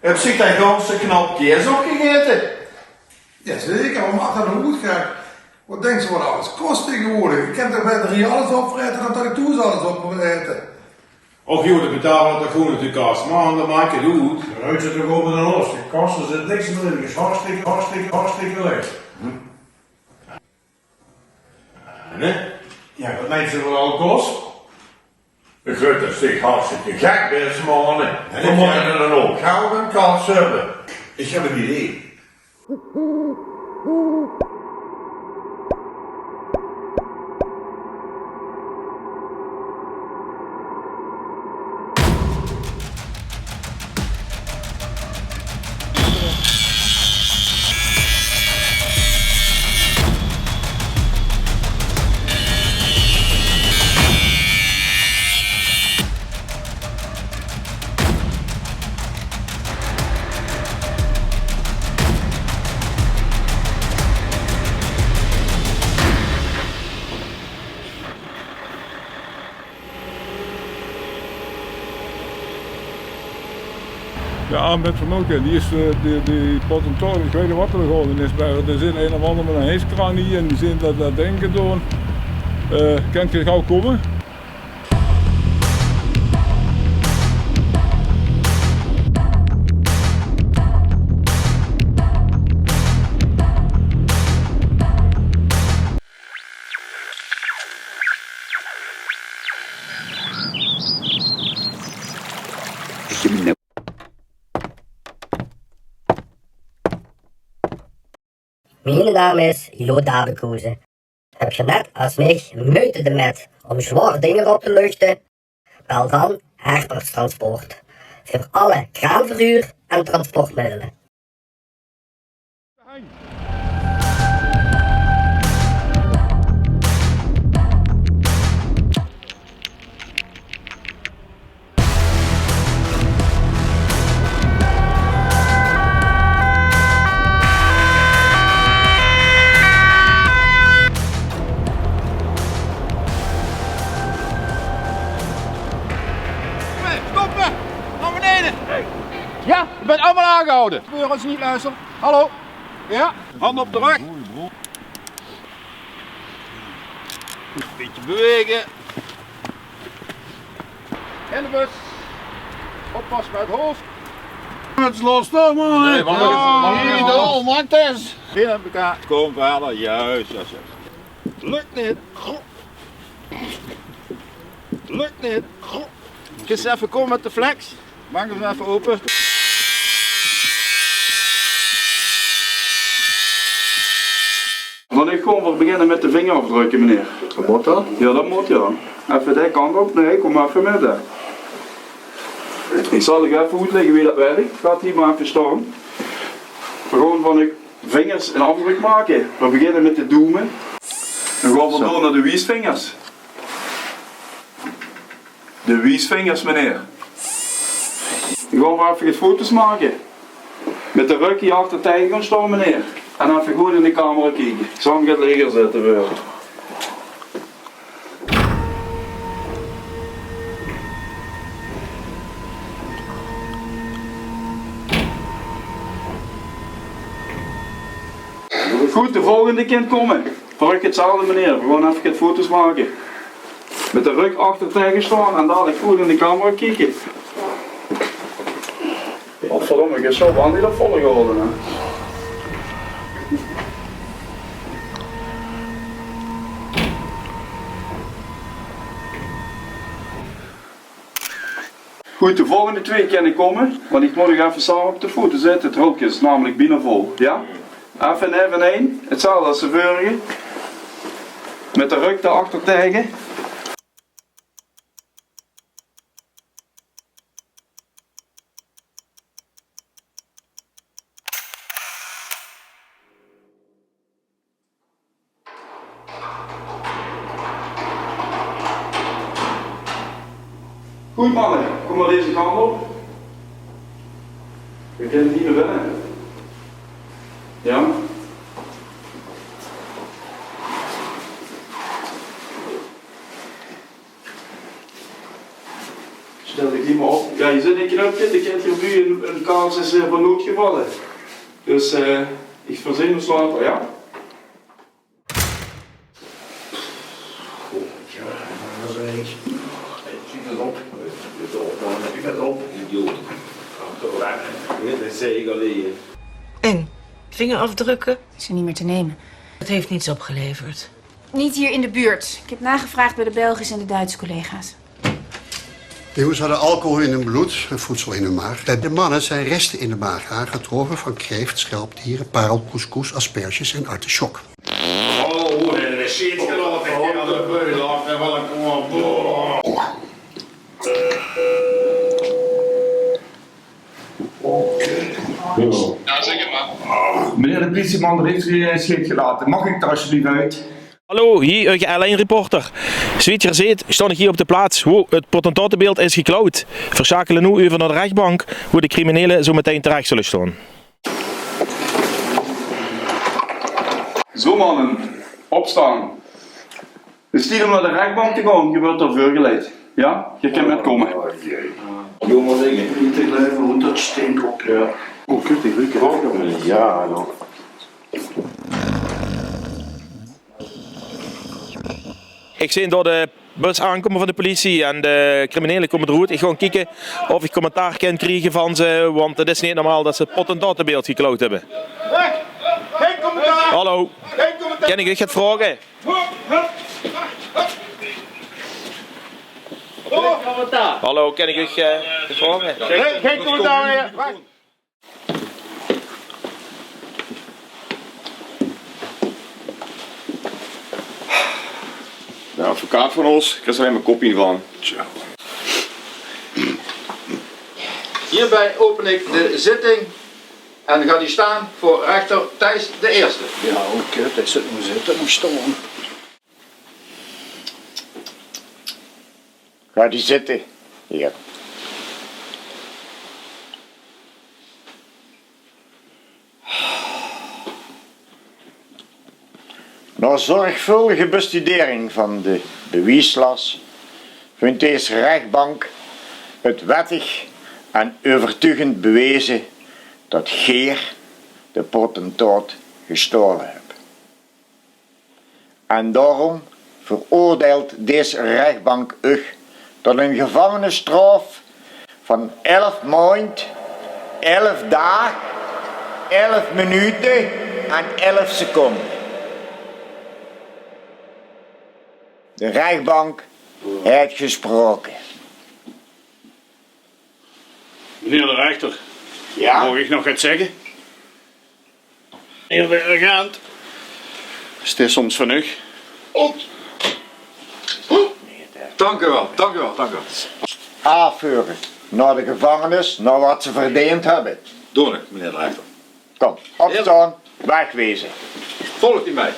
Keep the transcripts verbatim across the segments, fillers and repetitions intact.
Höbs dich dao gans knap kaes op gegaete? Jao, zeker. Waat maak det noe oet, gek? Waat dinks se waat alles kos taengewoordig? Ich kin toch baeter hie alles opvraete dan det ich thoes alles op mót aete. Och joh, de betaler toch gewoen oet de kas. Man, det maak neet oet. Dao ruits se toch op en los. De kas, dao zit niks mieë in. 't Is hartstikke, hartstikke, hartstikke leeg. Nae? Jao, waat meins se waat alles kos? Ich weit det se hartstikke gek bös, man. Veer mótte dan ouch geld in kas höbbe. Ich höb ein idee. Jao, Ahmed van Oken, die is, eh, die, die Paul Torres, ich weit neet waat d'r gaon is, mer d'r zit ein of anger mit ein hijskraan hie en die zeen det, det dink te doon. Eh, kènt geer gauw kómme? Miene naam is Jo Dabekoeze. Höb geer net es mich meujte d'rmit óm zwaor dinger op te luchte? Bel dan Herpers Transport. Veur alle kraamverhuur en transportmiddele. Stoppe! Nao benaeje! Jao, geer bent allemaol aangehaoje. Veer höbbe ós neet geluisterd. Hallo? Jao? Hand op de rögk. Bietje bewaege. In de bus. Oppasse mit 't hoof. 't Is los, toch, man? Nae, man, man, man. Nae, man, man, Tess. Been aan elkaar. Kóm wiejer. Juus, juus, juus. Lök neet. Lök neet. Kins effe kómme mit de flex? Maak 'm effe ope. Dan gaon v'r beginne mit de vingerafdrökke, meneer. Det mót dan? Jao, det mót, jao. Effe dae kantj op. Nae, kóm effe mit, hè. Ich zal uch effe oetlègke wie det wirk. Gaot hie mer effe staon. V'r gaon van de vingers 'n afdrök make. V'r beginne mit de doeme. Dan gaon v'r door nao de wiesvingers. De wiesvingers, meneer. Dan gaon v'r effe get foto's make. Mit de rögk hie achter taenge gaon staon, meneer. En effe good in de camera kieke. Ich zal 'm get laeger zitte veur uch. Good, de volgende kint kómme. Veur uch 'tzelfde, meneer. V'r gaon effe get foto's make. Mit de rögk achter taenge staon en dalik good in de camera kieke. Godverdomme, ich höb zo band neet op volle gehaoje, hè. Good, de volgende twee kinne kómme, want ich mót nog effe same op de foto zitte. 't Rölke is namelik bienao vol, jao? Effe ein, effe ein. 'Tzelfde es de vörige. Mit de rögk d'r achter taenge. Good, manne, kóm mer deze kantj op. V'r kinne hie nao binne. Jao. Stel dich hie mer op. Jao, hie zit ein knöpke, dan kènt geer noe in, in casus, eh, van noodgevalle. Dus, eh, ich verzin waal later, jao? En? Vingerafdrukken? Ze zijn niet meer te nemen. Het heeft niets opgeleverd. Niet hier in de buurt. Ik heb nagevraagd bij de Belgische en de Duitse collega's. De jongens hadden alcohol in hun bloed en voedsel in hun maag. Bij de mannen zijn resten in de maag aangetroffen van kreeft, schelpdieren, parel, couscous, asperges en artichok. Meneer de politieman, dat heeft u eh, scheet gelaten. Mag ik daar alsjeblieft uit? Hallo, hie eure L1-reporter. Zoewie geer zeet, staon ich hie op de plaats woe 't potentaatebeeld is geklauwd. Veer sjakele noe euver nao de rechbank, woe de criminele zoe metein terech zulle staon. Zo mannen, opstaon. 't Is tied óm nao de rechbank te gaon, geer wuuert d'r veurgeleid. Jao? Geer kint mètkómme. Jónges, ich begin neet te geluive wie det stink op, jao. O, kut, die ruuk ouch nog. Jao, jao. Ich zeen dao de bus aankómme van de politie en de criminele kómme d'roet. Ich gaon kieke of ich commentaar kin kriege van ze, want 't is neet normaal det ze 't potentaatebeeld geklauwd höbbe. Hallo, kin ich uch get vraoge? Hallo, kin ich uch eh, get vraoge? Geen commentaar meer. De advocaat van ós, ich krieg d'r allein mer koppien van. Tja. Hierbij open ik de zitting en gaat u staan voor rechter Thijs de Eerste. Ja, oké, dat is het. Hoe zit het nog staan? Gaat u zitten. Hier. Nao zorgvuldige bestudering van de bewieslas vunj dees rechbank het wettig en euvertuugend beweze tot geer de potentaot gestaole höb. En daorum veroordeilt dees rechbank uch tot ein gevangenisstraof van elf maondj, elf daag, elf minute en elf seconde. De rechbank haet gesproke. Meneer de rechter, maag ich nog get zègke? Meneer de agent, is dit soms van uch? Dank u wel, dank u wel, dank u wel. Aafveure nao de gevangenis, nao wat ze verdeend höbbe. Doon ich, meneer de rechter. Kom, opstaon, wegwezen. Volgt u mij.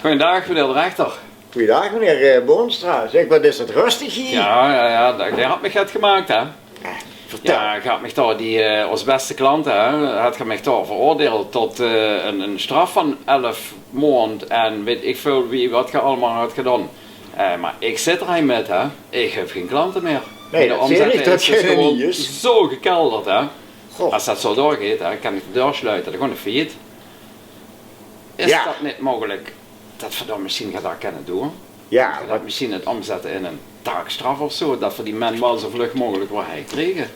Goojendaag, meneer de rechter. Goojendaag, meneer eh, Boonstra. Zeg, wat is het rustig hie? Ja, ja, ja, geer hat mich get gemaak, hè? Vertel. Ja, geer hat mich dao, die, eh, ós bèste klant, hè, hat geer mich dao veroordeild tot eh, ein, ein straf van elf maondj en weit ich väöl wie, wat geer allemaol hat gedaon. Eh, mer ich zit d'r hie mit, hè. Ich höb gein klante mieë. Nae, de omzet is dus gewoon zo gekelderd, hè. As det zo doorgeit, hè, kan ich de deur sluite. Dan gaon ich failliet. Is det neet meugelik det v'r dao mesjien get aan kinne doon? Ja, det v'r mesjien het omzette in ein taakstraf of zo, det v'r die man waal zo vlug meugelik weer hie kriege.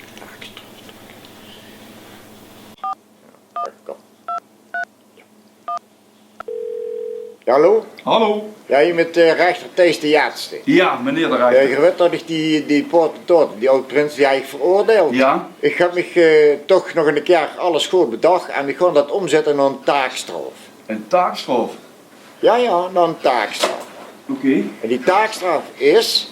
Hallo? Hallo? Ja, hie mit eh, rechter Thijs de Jaatste. Ja, meneer de rechter. Eh, geer weit det ich die, die potentaot, die aod-prins, die haw ich veroordeild. Ja. Ich höb mich eh, toch nog ein kier alles good bedach en ich gaon det omzette nao ein taakstraf. Ein taakstraf? Ja, ja, nao ein taakstraf. Oké. En die taakstraf is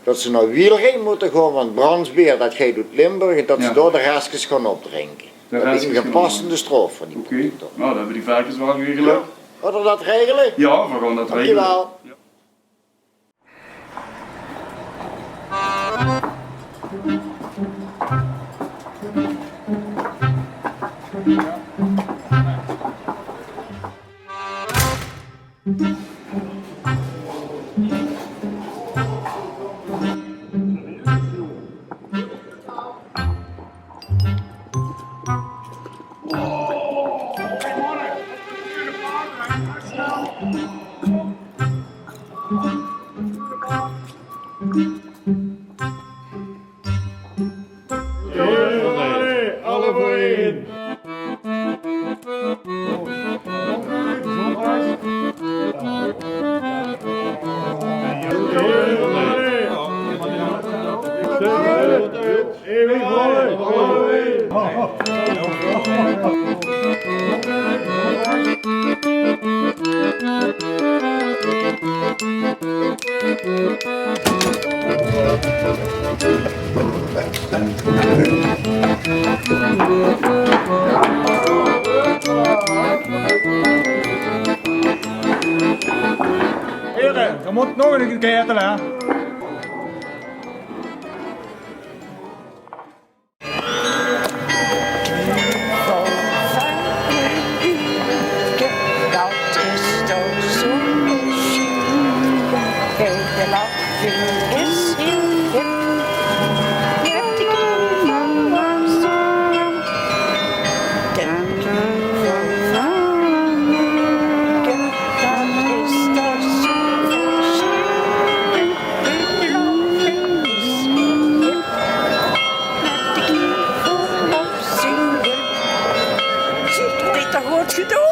det ze nao Wielring mótte gaon van Brandsbeer, det geit oet Limburg, en det ze dao de reskes gaon opdrinke. Det is ein gepaste straof veur die potentaot. Oké. Nou, dan höbbe die verkes waal geregeld. Gaon v'r det regele? Ja, v'r gaon det regele. Dankjewel. Heren, geer mót nog ein ketel, hè? Dat is toch zo sjoen. Kijk, de lach is in. Ziet, dit toch good gedoon?